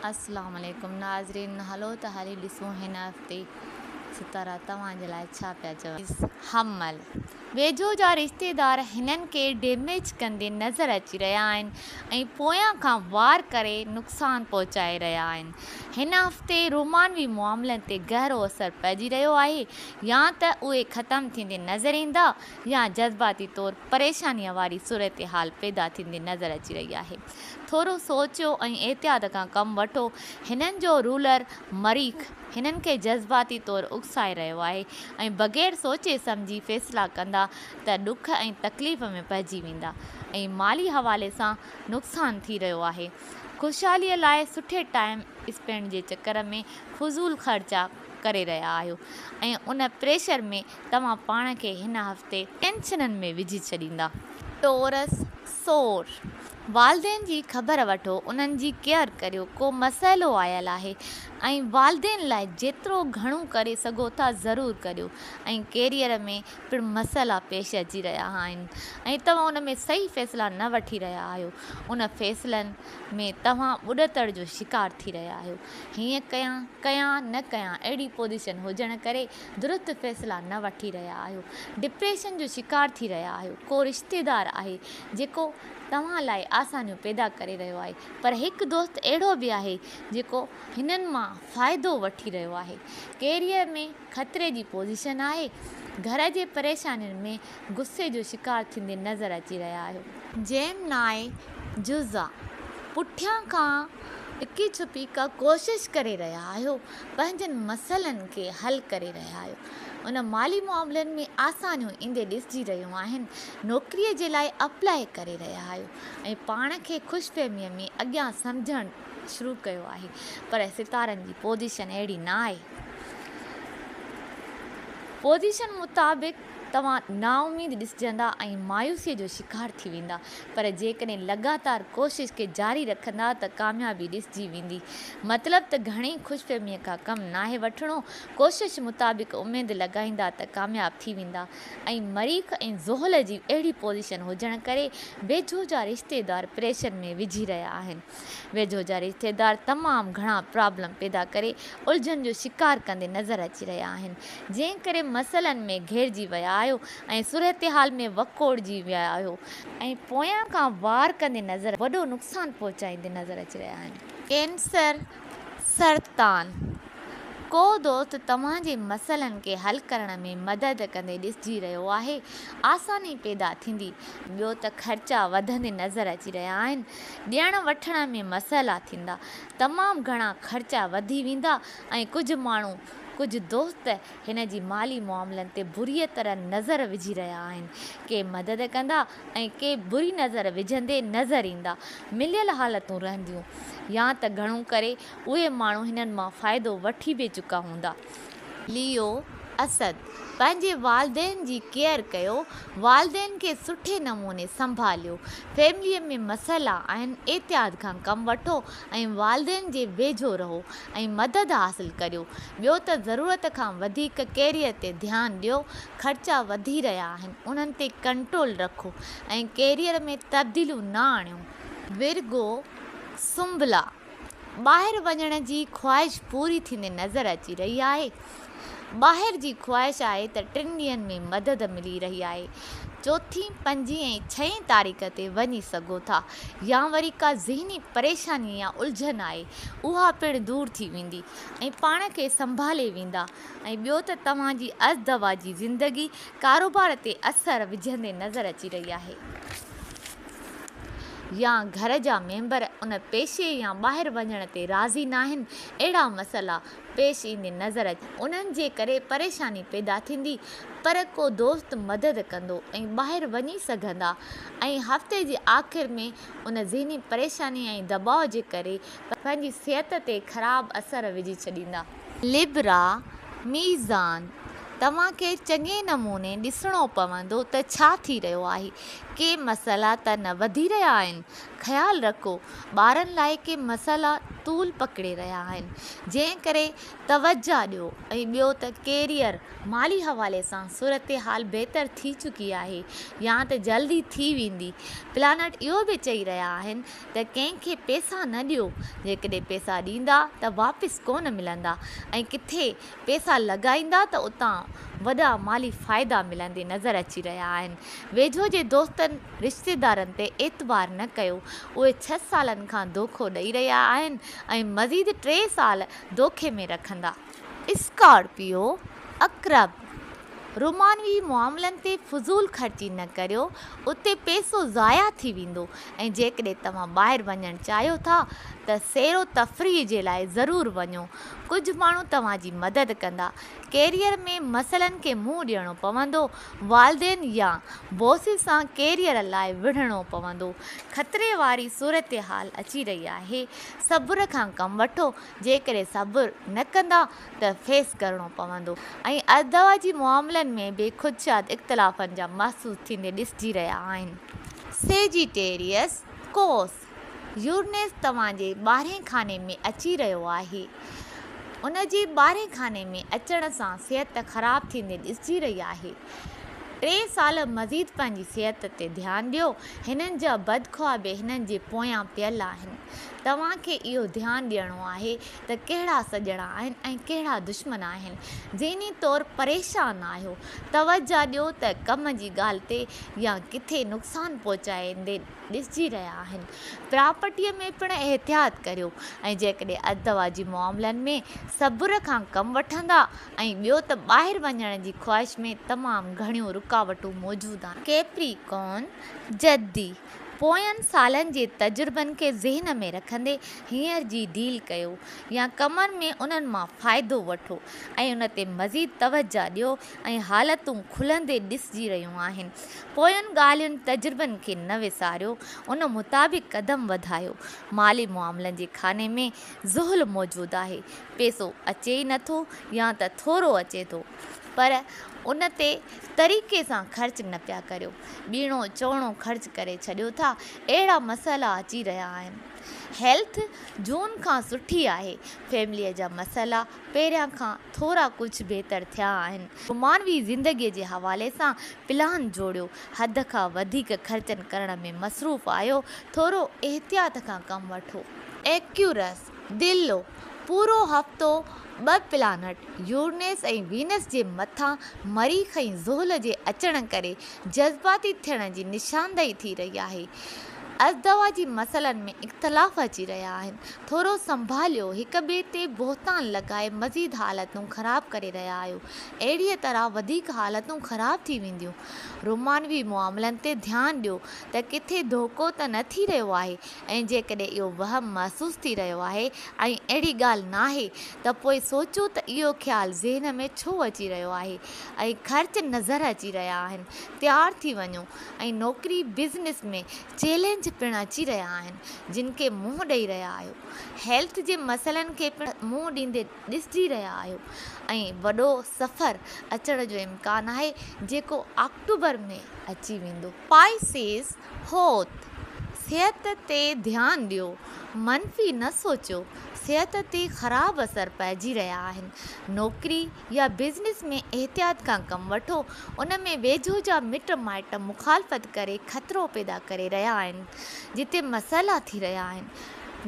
اسلام عليڪم ناظرين هلو ته هلي ڏسون هن هفتي ستارا توهان جي لاء ڇا پيا چون. حمل، ويجهو جا رشتيدار هنن کي ڊيميج ڪندي نظر اچي رهيا آهن ۽ پويان کان وار ڪري نقصان پهچائي رهيا آهن. هن هفتي رومانوي معاملن تي گهرو اثر پئجي رهيو آهي يا ته اهي ختم ٿيندي نظر ايندا يا جذباتي طور پريشانيء واري صورتحال پيدا ٿيندي نظر اچي رهي آهي. ٿورو سوچيو ۽ احتياط کان ڪم وٺو. هنن جو رولر مريخ هنن کي جذباتي طور اڪسائي رهيو آهي ۽ بغير سوچي سمجهي فيصلا ڪندا ته ڏک ۽ تڪليف ۾ پئجي ويندا ۽ مالي حوالي سان نقصان ٿي رهيو آهي. خوشحاليء لاء سٺي ٽائيم اسپينڊ جي چڪر ۾ فضول خرچا ڪري رهيا آهيو ۽ ان پريشر ۾ توهان پاڻ کي هن هفتي ٽينشنن ۾ وجهي ڇڏيندا. ٽورس، سور، والدين جي خبر وٺو، انهن جي ڪيئر ڪريو، ڪو مسئلو آيل آهي ۽ والدين لاء جيترو گهڻو ڪري سگهو ٿا ضرور ڪريو ۽ ڪيريئر ۾ پڻ مسئلا پيش اچي رهيا آهن ۽ توهان ان ۾ صحيح فيصلا نه وٺي رهيا آهيو، ان فيصلن ۾ توهان ٻڏتڙ جو شڪار ٿي رهيا آهيو، هيئن ڪيان، ڪيان نه ڪيان اهڙي پوزيشن هجڻ ڪري درست فيصلا نه وٺي رهيا آهيو، ڊپريشن جو شڪار ٿي رهيا آهيو، ڪو رشتيدار آهي جيڪو توهان لاء آسانيون پيدا ڪري رهيو آهي پر هڪ دوست اهڙو به آهي جيڪو هنن مان فائدو وٺي رهيو آهي، ڪيريئر ۾ خطري جي پوزيشن آهي، گهر جي پريشانين ۾ غصي جو شڪار ٿيندي نظر اچي رهيا آهيو. جيمنائي جزا پٺيان کان لڪي ڇپي ڪا ڪوشش ڪري رهيا آهيو، پنهنجن مسئلن کي حل ڪري رهيا آهيو. ان مالي معاملن ۾ آسانيون ايندي ڏسجي رهيون آهن. نوڪريء جي لاء اپلاء ڪري رهيا آهيو ۽ پاڻ کي خوشفهميء ۾ اڳيان سمجهڻ شروع ڪيو آهي پر ستارن جي پوزيشن اهڙي نه آهي. پوزيشن مطابق توهان نااميد ڏسجندا ۽ مايوسيء جو شڪار ٿي ويندا، پر جيڪڏهن لڳاتار ڪوشش کي جاري رکندا ته ڪاميابي ڏسجي ويندي. مطلب ته گهڻي خوشفهميء کان ڪم ناهي وٺڻو، ڪوشش مطابق اميد لڳائيندا ته ڪامياب ٿي ويندا ۽ مريخ ۽ زحل جي اهڙي پوزيشن هجڻ ڪري ويجهو جا رشتيدار پريشر ۾ وجهي رهيا آهن. ويجهو جا رشتيدار تمام گهڻا پرابلم پيدا ڪري الجهن جو شڪار ڪندي نظر اچي رهيا آهن جنهن ڪري مسئلن ۾ گهيرجي ويا آهيو ۽ صورتحال ۾ وڪوڙجي ويا آهيو ۽ پويان کان وار ڪندي نظر وڏو نقصان پهچائيندي نظر اچي رهيا آهن. ڪينسر، سرطان، ڪو دوست توهان جي مسئلن کي حل ڪرڻ ۾ مدد ڪندي ڏسجي رهيو آهي، آساني پيدا ٿيندي، ٻيو ته خرچا وڌندي نظر اچي رهيا آهن، ڏيڻ وٺڻ ۾ مسئلا ٿيندا، تمام گهڻا خرچا وڌي ويندا ۽ ڪجهه ماڻهو، ڪجهه دوست هن جي مالي معاملن تي بريء طرح نظر وجهي رهيا آهن، ڪي مدد ڪندا ۽ ڪي بري نظر وجهندي نظر ايندا، مليل حالتون رهنديون يا ته گهڻو ڪري اهي ماڻهو هنن مان فائدو وٺي به چڪا هوندا. ليو، اسد، پنهنجي والدين جي ڪيئر ڪيو، والدين کي سٺي نموني سنڀاليو، فيمليء ۾ مسئلا آهن احتياط کان ڪم وٺو ۽ والدين جي ويجهو رهو ۽ مدد حاصل ڪريو، ٻيو ته ضرورت کان وڌيڪ ڪيريئر تي ڌيان ڏيو، خرچا وڌي رهيا آهن انهن تي ڪنٽرول رکو ۽ ڪيريئر ۾ تبديليون نه آڻيو. ورگو، سنبلا، ٻاهر وڃڻ جي خواهش پوري ٿيندي نظر اچي رهي آهي. ٻاهر جي خواهش آهي ته ٽن ڏينهن ۾ مدد ملي رهي آهي. چوٿين، پنجين ۽ ڇهين تاريخ تي وڃي سگهو ٿا يا وري ڪا ذهني پريشاني يا الجهن آهي اها پڻ دور ٿي ويندي ۽ پاڻ کي سنڀالي ويندا ۽ ٻيو ته توهان جي ازدواجي زندگي ڪاروبار تي اثر وجهندي نظر اچي رهي آهي. يا گهر جا ميمبر ان پيشي يا ٻاهر وڃڻ تي راضي ناهن، اهڙا مسئلا پيش ايندي نظر اچي انهن جي ڪري پريشاني پيدا ٿيندي پر ڪو دوست مدد ڪندو ۽ ٻاهر وڃي سگهندا ۽ هفتي جي آخر ۾ ان ذهني پريشاني ۽ دٻاء جي ڪري پنهنجي صحت تي خراب اثر وجهي ڇڏيندا. لبرا، ميزان، توهان کي چڱي نموني ڏسڻو پوندو ته ڇا ٿي رهيو آهي. ڪي مسئلا ته نه وڌي رهيا آهن؟ خيال رکو ٻارن لاء ڪي مسئلا طول پڪڙي رهيا آهن، جنهن ڪري توجهه ڏيو ۽ ٻيو ته ڪيريئر، مالي حوالي سان صورتحال بهتر ٿي چڪي آهي يا ته جلد ئي ٿي ويندي. پلانٽ اهو به چئي رهيا آهن ته ڪنهن کي پئسا نه ڏيو، جيڪڏهن پئسا ڏيندا ته واپس ڪونه ملندا ۽ ڪٿي پئسا لڳائيندا ته اتان وڏا مالي فائدا ملندي نظر اچي رهيا آهن. ويجهو جي دوستن، رشتيدارن تي اعتبار نه ڪيو، اهي ڇهه سالن کان دوکو ڏئي رهيا آهن ۽ مزيد ٽي سال دوکي ۾ رکندا. اسڪارپيو، عقرب، رومانوي معاملن تي فضول خرچي نه ڪريو، اتي پئسو ضايع ٿي ويندو ۽ جيڪڏهن توهان ٻاهر وڃڻ چاهيو ٿا ته سير و تفريح جي لاء ضرور وڃو، ڪجهه ماڻهو توهان جي مدد ڪندا. ڪيريئر ۾ مسئلن کي منهن ڏيڻو پوندو، والدين يا بوسز سان ڪيريئر لاء وڙهڻو پوندو. خطري واري صورتحال اچي رهي آهي، صبر کان ڪم وٺو، جيڪڏهن صبر نه ڪندا ته فيس ڪرڻو پوندو ۽ ازدواجي معاملن ۾ به خدشات اختلافن جا محسوس ٿيندي ڏسجي رهيا آهن. سيجيٽيريس، قوس، يورنيس توهان جي ٻارهين خاني ۾ اچي رهيو آهي. ان جي ٻارهين خاني ۾ اچڻ سان صحت خراب ٿيندي ڏسجي رهي آهي. ٽي سال مزيد پنهنجي صحت تي ڌيان ڏيو. هنن جا بدخواهه به هنن جي پويان پيل آهن. توهان کي اهو ڌيان ڏيڻو آهي ته ڪهڙا سڄڻ آهن ۽ ڪهڙا دشمن آهن. ذهني طور پريشان آهيو. توجهه ڏيو ته ڪم جي ڳالهه تي يا ڪٿي نقصان پهچائيندي ڏسجي رهيا آهن. پراپرٽيء ۾ پڻ احتياط ڪريو ۽ جيڪڏهن ازدواجي معاملن ۾ صبر کان ڪم وٺندا ۽ ٻيو ته ٻاهر وڃڻ جي خواهش ۾ تمام گهڻيون رڪاوٽون موجود آهن. ڪيپريڪارن، جدي، پوين سالن جي تجربن کي ذهن ۾ رکندي هينئر جي ڊيل ڪيو يا ڪمن ۾ انهن مان فائدو وٺو ۽ ان تي مزيد توجهه ڏيو ۽ حالتون کلندي ڏسجي رهيون آهن. پوين ڳالهين تجربن کي نه وساريو، ان مطابق قدم وڌايو. مالي معاملن جي خاني ۾ زحل موجود آهي، پئسو اچي ئي نٿو يا ته ٿورو اچي ٿو، پر ان تي طريقي سان خرچ نه پيا ڪريو، ٻيڻو چئوڻو خرچ ڪري ڇڏيو ٿا، اهڙا مسئلا اچي رهيا آهن. هيلٿ جون کان سٺي آهي، فيمليء جا مسئلا پهريان کان ٿورا ڪجهه بهتر ٿيا آهن. رومانوي زندگيء جي حوالي سان پلان جوڙيو، حد کان وڌيڪ خرچن ڪرڻ ۾ مصروف آهيو، ٿورو احتياط کان ڪم وٺو. ايڪيورس، دلو، پورو هفتو ٻه پلانٽ يورنيس ۽ وينس جي مٿان مريخ ۽ زحل جي اچڻ ڪري جذباتي ٿيڻ جي نشاندهي ٿي رهي آهي. ازدواجي مسئلن ۾ اختلاف اچي رهيا آهن. ٿورو سنڀاليو، هڪ ٻئي تي بهتان لڳائي مزيد حالتون خراب ڪري رهيا آهيو. اهڙيء طرح وڌيڪ حالتون خراب ٿي وينديون. رومانوي معاملن تي ڌيان ڏيو ته ڪٿي ڌوڪو ته نه ٿي رهيو آهي ۽ جيڪڏهن اهو وهم محسوس ٿي رهيو آهي ۽ اهڙي ڳالهه ناهي ته پوء سوچيو ته اهو خيال ذهن ۾ ڇو اچي رهيو آهي ۽ خرچ نظر اچي رهيا آهن. تيار ٿي وڃو ۽ نوڪري بزنس ۾ چئلينج پڻ اچي رهيا آهن جن کي منهن ڏئي رهيا آهيو. هيلٿ جي مسئلن کي پڻ منهن ڏيندي ڏسجي رهيا آهيو ۽ وڏو سفر اچڻ جو امڪان آهي جيڪو آڪٽوبر ۾ اچي ويندو. پائسيز، حوت، صحت تي ڌيان ڏيو، منفي نه سوچيو، صحت تي خراب اثر پئجي رهيا آهن، نوڪري يا بزنس ۾ احتياط کان ڪم وٺو، ان ۾ ويجهو جا مٽ مائٽ مخالفت ڪري خطرو پيدا ڪري رهيا آهن، جتي مسئلا ٿي رهيا آهن.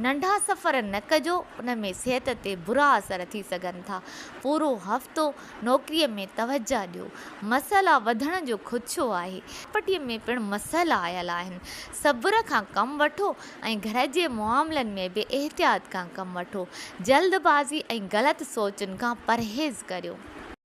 ننڍا سفر نه ڪجو، ان ۾ صحت تي برا اثر ٿي سگهن ٿا. پورو هفتو نوڪريء ۾ توجهه ڏيو. مسئلا وڌڻ جو خدشو آهي. پٽيء ۾ پڻ مسئلا آيل آهن. صبر کان ڪم وٺو ۽ گهر جي معاملن ۾ به احتياط کان ڪم وٺو. جلد بازي ۽ غلط سوچن کان پرهيز ڪريو.